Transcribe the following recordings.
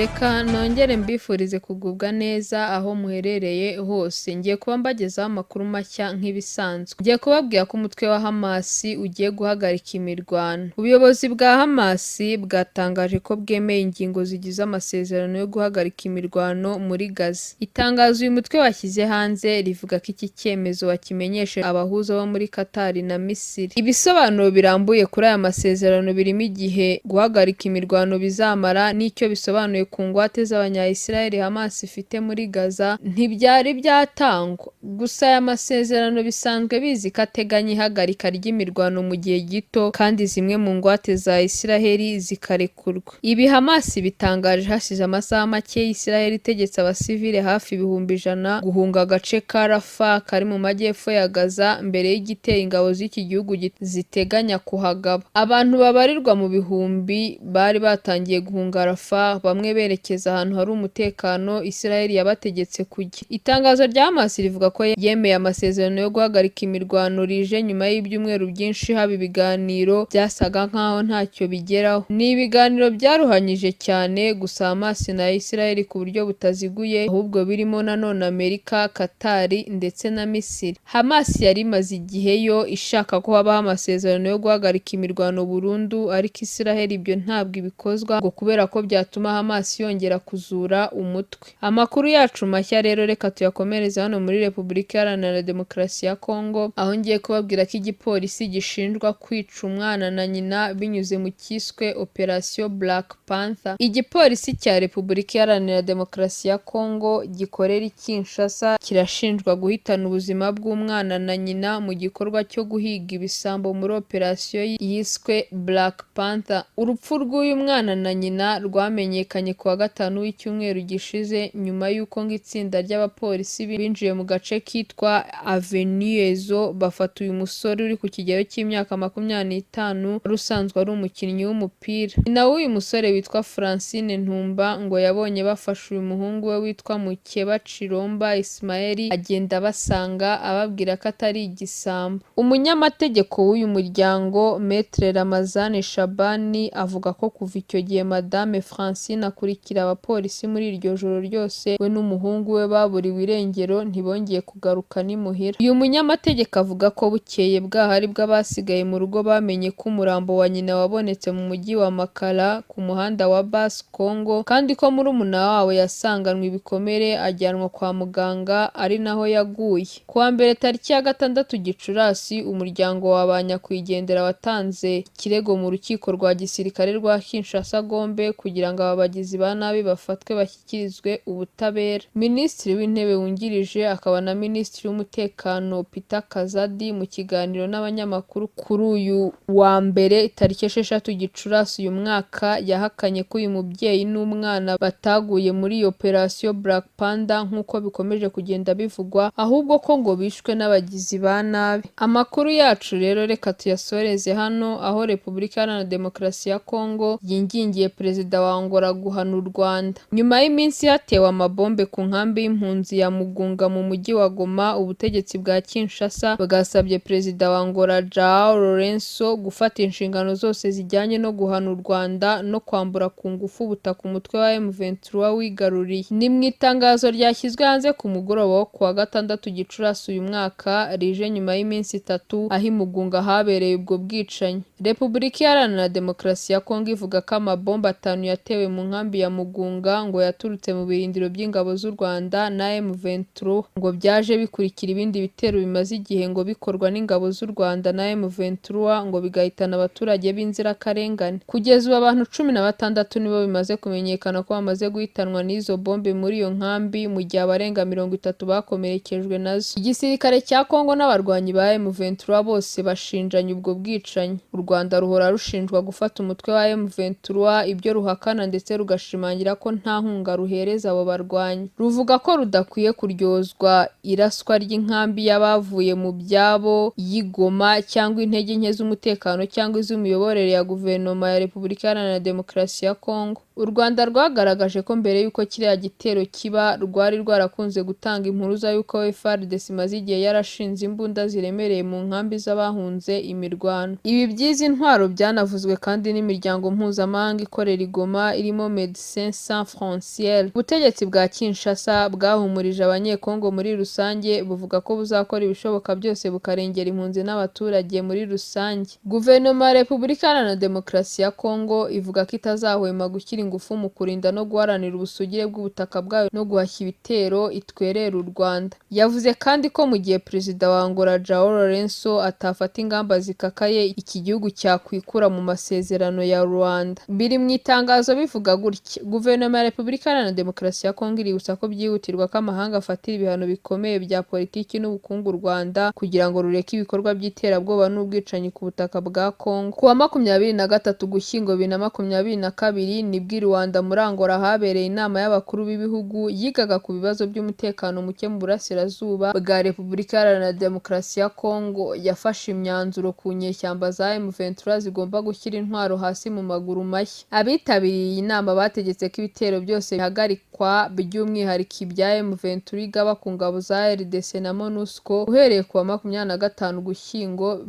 Reka nongere mbifurize kugubwa neza aho muherereye hose. Ngiye kuba mbagezaho amakuru mashya nk'ibisanzwe. Ngiye kubabwira ko umutwe wa Hamas ugiye guhagarika imirwano. Ubuyobozi bwa Hamas bwatangaje ko bwemeye ingingo zigize amasezerano yo guhagarika imirwano muri Gaza. Itangazo uyu mutwe washyize hanze rivuga ko iki cyemezo wakimenyeshe abahuza bo muri Qatar na Misiri. Ibisobanuro birambuye kuri aya masezerano birimo igihe guhagarika imirwano bizamara n'icyo bisobanuye ku ngwate z'Abanya-Israel Hamas ifite muri Gaza ntibyari byatangwa. Gusa aya masezerano bisanzwe bizi ko ateganya ihagarika ry'imirwano mu gihe gito kandi zimwe mu ngwate za Israel zikarekurwa. Ibi Hamas bitangaje hashize amasaha make Israel itegetse abasivile hafi 100,000 guhunga agace ka Rafah kari mu majyepfo ya Gaza mbere y'igitero ingabo z'iki gihugu ziteganya kuhagaba. Abantu babarirwa mu bihumbi bari batangiye guhunga Rafah, bamwe berekeza ahantu hari umutekano Israel yabategetse kujya. Itangazo rya Hamas rivuga ko yemeye amasezerano yo guhagarika imirwano rije nyuma y'ibyumweru byinshi haba ibiganiro byasaga nkaho ntacyo bigeraho. Ni ibiganiro byaruhanyije cyane gusa Hamas na Israel ku buryo butaziguye, ahubwo birimo nanone Amerika, Qatar ndetse na Misiri. Hamas yari imaze igihe yo ishaka ko habaho amasezerano yo guhagarika imirwano burundu, ariko Israel ibyo ntabwo ibikozwa ngo kubera ko byatuma Hamas yongera kuzura umutwe. Amakuru yacu mashya rero reka tuyakomereze hano muri Repubulika Iharanira Demokarasi ya Kongo, aho ngiye kubabwira ko igipolisi gishinjwa kwica umwana na nyina binyuze mu cyiswe Operation Black Panther. Igipolisi cya Repubulika Iharanira Demokarasi ya Kongo gikorera i Kinshasa kirashinjwa guhitana ubuzima bw'umwana na nyina mu gikorwa cyo guhiga ibisambo muri operasiyo yiswe Black Panther. Urupfu rw'uyu mwana na nyina rwamenyekanye ku wa gatanu w'icyumweru gishize, nyuma y'uko ngo itsinda ry'abapolisi binjiye mu gace kitwa Avenue Ezo bafata uyu musore uri ku kigero cy'imyaka 25 wari usanzwe ari umukinnyi w'umupira. Nyina w'uyu musore witwa Francine Ntumba ngo yabonye bafashe uyu muhungu we witwa Mukeba Chilomba Ismael, agenda abasanga ababwira ko atari igisambo. Umunyamategeko w'uyu muryango, Maître Ramazani Shabani, avuga ko kuva icyo gihe Madame Francine akurikira abapolisi muri iryo joro ryose, we n'umuhungu we baburiwe irengero, ntibongeye kugaruka n'imuhira. Uyu munyamategeko avuga ko bukeye bwaho aribwo abasigaye mu rugo bamenye ko umurambo wa nyina wabonetse mu mujyi wa Makala ku muhanda wa Bas Congo, kandi ko murumuna wabo yasanganwe ibikomere ajyanwa kwa muganga ari naho yaguye. Ku wa mbere tariki ya 6 Gicurasi, umuryango wa ba nyakwigendera watanze ikirego mu rukiko rwa gisirikare rwa Kinshasa Gombe kugira ngo aba bagizi ba nabi bafatwe bashyikirizwe ubutabera. Minisitiri w'Intebe wungirije akaba na Minisitiri w'Umutekano Peter Kazadi, mu kiganiro n'abanyamakuru kuri uyu wa mbere tariki 6 Gicurasi uyu mwaka, yahakanye ko uyu mubyeyi n'umwana bataguye muri iyo Operation Black Panther nk'uko bikomeje kugenda bivugwa, ahubwo ko ngo bishwe n'abagizi ba nabi. Amakuru yacu rero reka tuyasoreze hano, aho Repubulika Iharanira Demokarasi ya Kongo yingingiye Perezida wa Angola guhana u Rwanda. Nyuma y'iminsi hatewe amabombe ku nkambi y'impunzi ya Mugunga mu mujyi wa Goma, ubutegetsi bwa Kinshasa bwasabye Perezida wa Angola João Lourenço gufata inshingano zose zijyanye no guhana u Rwanda no kwambura ku ngufu ubutaka umutwe wa M23 wigaruriye. Ni mu itangazo ryashyizwe hanze ku mugoroba wo ku wa gatandatu Gicurasi uyu mwaka, rije nyuma y'iminsi 3 aho i Mugunga habereye ubwo bwicanyi. Repubulika Iharanira Demokarasi ya Kongo ivuga ko amabombe atanu yatewe mu nkambi ya Mugunga ngo yaturutse mu birindiro by'ingabo z'u Rwanda na M23, ngo byaje bikurikira ibindi bitero bimaze igihe ngo bikorwa n'ingabo z'u Rwanda na M23 ngo bigahitana abaturage b'inzirakarengane. Kugeza ubu abantu 16 nibo bimaze kumenyekana ko bamaze guhitanwa n'izo bombe muri iyo nkambi, mu gihe abarenga 30 bakomerekejwe nazo. Igisirikare cya Kongo n'abarwanyi ba M23 bose bashinjanya ubwo bwicanyi. U Rwanda ruhora rushinjwa gufata umutwe wa M23, ibyo ruhakana ndetse rugashimangira ko nta nkunga ruhereza abo barwanyi. Ruvuga ko rudakwiye kuryozwa iraswa ry'inkambi y'abavuye mu byabo y'i Goma cyangwa intege nke z'umutekano cyangwa iz'imiyoborere ya guverinoma ya Repubulika Iharanira Demokarasi ya Kongo. U Rwanda rwagaragaje ko mbere y'uko kiriya gitero kiba rwari rwarakunze gutanga impuruza y'uko FARDC imaze igihe yarashinze imbunda ziremereye mu nkambi z'abahunze imirwano. Ibi by'izi ntwaro byanavuzwe kandi n'imiryango mpuzamahanga ikorera i Goma irimo Médecins Sans Frontières. Ubutegetsi bwa Kinshasa bwahumurije Abanyekongo muri rusange, buvuga ko buzakora ibishoboka byose bukarengera impunzi n'abaturage muri rusange. Guverinoma ya Repubulika Iharanira Demokarasi ya Kongo ivuga ko itazahwema gushyira ingufu mu kurinda no guharanira ubusugire bw'ubutaka bwayo no guhashya ibitero itwerera u Rwanda. Yavuze kandi ko mu gihe Perezida wa Angola João Lourenço atafata ingamba zikakaye, iki gihugu cyakwikura mu masezerano ya Luanda. Biri mu itangazo bivuga gutya: Guverinoma ya Repubulika Iharanira Demokarasi ya Kongo iributsa ko byihutirwa ko amahanga afatira ibihano bikomeye bya politiki n'ubukungu u Rwanda kugira ngo rureke ibikorwa by'iterabwoba n'ubwicanyi ku butaka bwa Kongo. Ku wa 23 Ugushyingo 2022 nibwo i Luanda muri Angola habereye inama y'abakuru b'ibihugu yigaga ku bibazo by'umutekano muke mu burasirazuba bwa Repubulika Iharanira Demokarasi ya Kongo. Yafashe imyanzuro ku nyeshyamba za M23 zigomba gushyira intwaro hasi mu maguru mashya. Abitabiriye iyi nama bategetse ko ibitero byose bihagarikwa, by'umwihariko ibya M23 igaba ku ngabo za RDC na MONUSCO, uhereye ku wa 25 Ugushyingo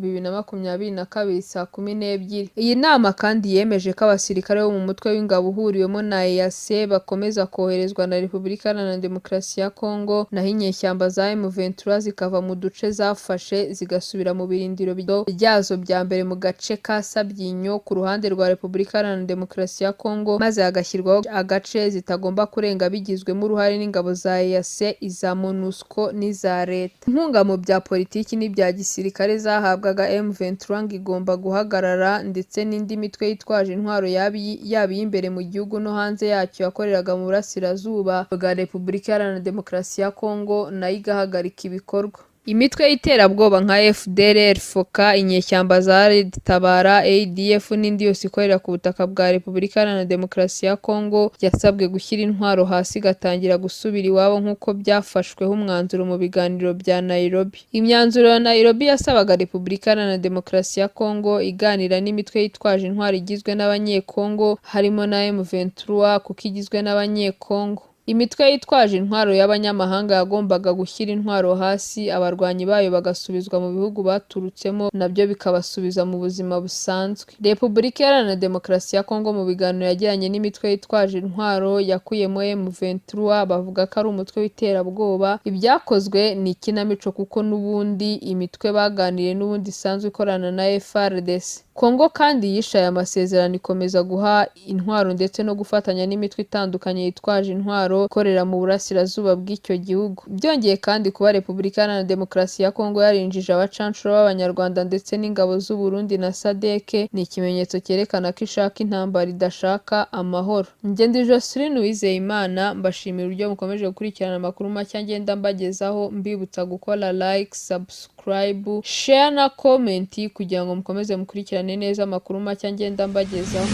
2022 saa 12. Iyi nama kandi yemeje ko abasirikare bo mu mutwe w'ingabo uhuriwemo na EAC bakomeza koherezwa na Repubulika Iharanira Demokarasi ya Kongo, naho inyeshyamba za M23 zikava mu duce zafashe zigasubira mu birindiro byazo bya mbere mu gace ka Sabyinyo ku ruhande rwa Repubulika Iharanira Demokarasi ya Kongo, maze hagashyirwaho agace zitagomba kurenga bigizwemo uruhare n'ingabo za EAC, iza MONUSCO n'iza leta. Inkunga mu bya politiki n'ibya gisirikare zahabwaga M23 ngo igomba guhagarara, ndetse n'indi mitwe yitwaje intwaro yaba iy'imbere mu gihugu no hanze yacyo yakoreraga mu burasirazuba bwa Repubulika Iharanira Demokarasi ya Kongo nayo igahagarika ibikorwa. Imitwe y'iterabwoba nka FDLR, FOCA, inyeshyamba za Red Tabara, ADF n'indi yose ikorera ku butaka bwa Repubulika Iharanira Demokarasi ya Kongo yasabwe gushyira intwaro hasi igatangira gusubira iwabo nk'uko byafashweho umwanzuro mu biganiro bya Nairobi. Imyanzuro ya Nairobi yasabaga Repubulika Iharanira Demokarasi ya Kongo iganira n'imitwe yitwaje intwaro igizwe n'Abanyekongo harimo na M23 kuko igizwe n'Abanyekongo. Imitwe yitwaje intwaro y'abanyamahanga yagombaga gushyira intwaro hasi, abarwanyi bayo bagasubizwa mu bihugu baturutsemo, nabyo bikabasubiza mu buzima busanzwe. Repubulika Iharanira Demokarasi ya Kongo mu biganiro yagiranye n'imitwe yitwaje intwaro yakuyemo M23 bavuga ko ari umutwe w'iterabwoba. Ibyakozwe ni ikinamico kuko n'ubundi imitwe baganiriye n'ubundi isanzwe ikorana na FARDC. Kongo kandi yishe aya masezerano ikomeza guha intwaro ndetse no gufatanya n'imitwe itandukanye yitwaje intwaro ikorera mu burasirazuba bw'icyo gihugu. Byongeye kandi kuba Repubulika Iharanira Demokarasi ya Kongo yarinjije abacancuro b'Abanyarwanda ndetse n'ingabo z'u Burundi na SADC ni ikimenyetso cyerekana ko ishaka intambara idashaka amahoro. Njye ndi Joseline Uwizeyimana, mbashimira uburyo mukomeje gukurikirana amakuru mashya ngenda mbagezaho, mbibutsa gukora like, subscribe, share na comment kugira ngo mukomeze mukurikirane neza amakuru mashya ngenda mbagezaho.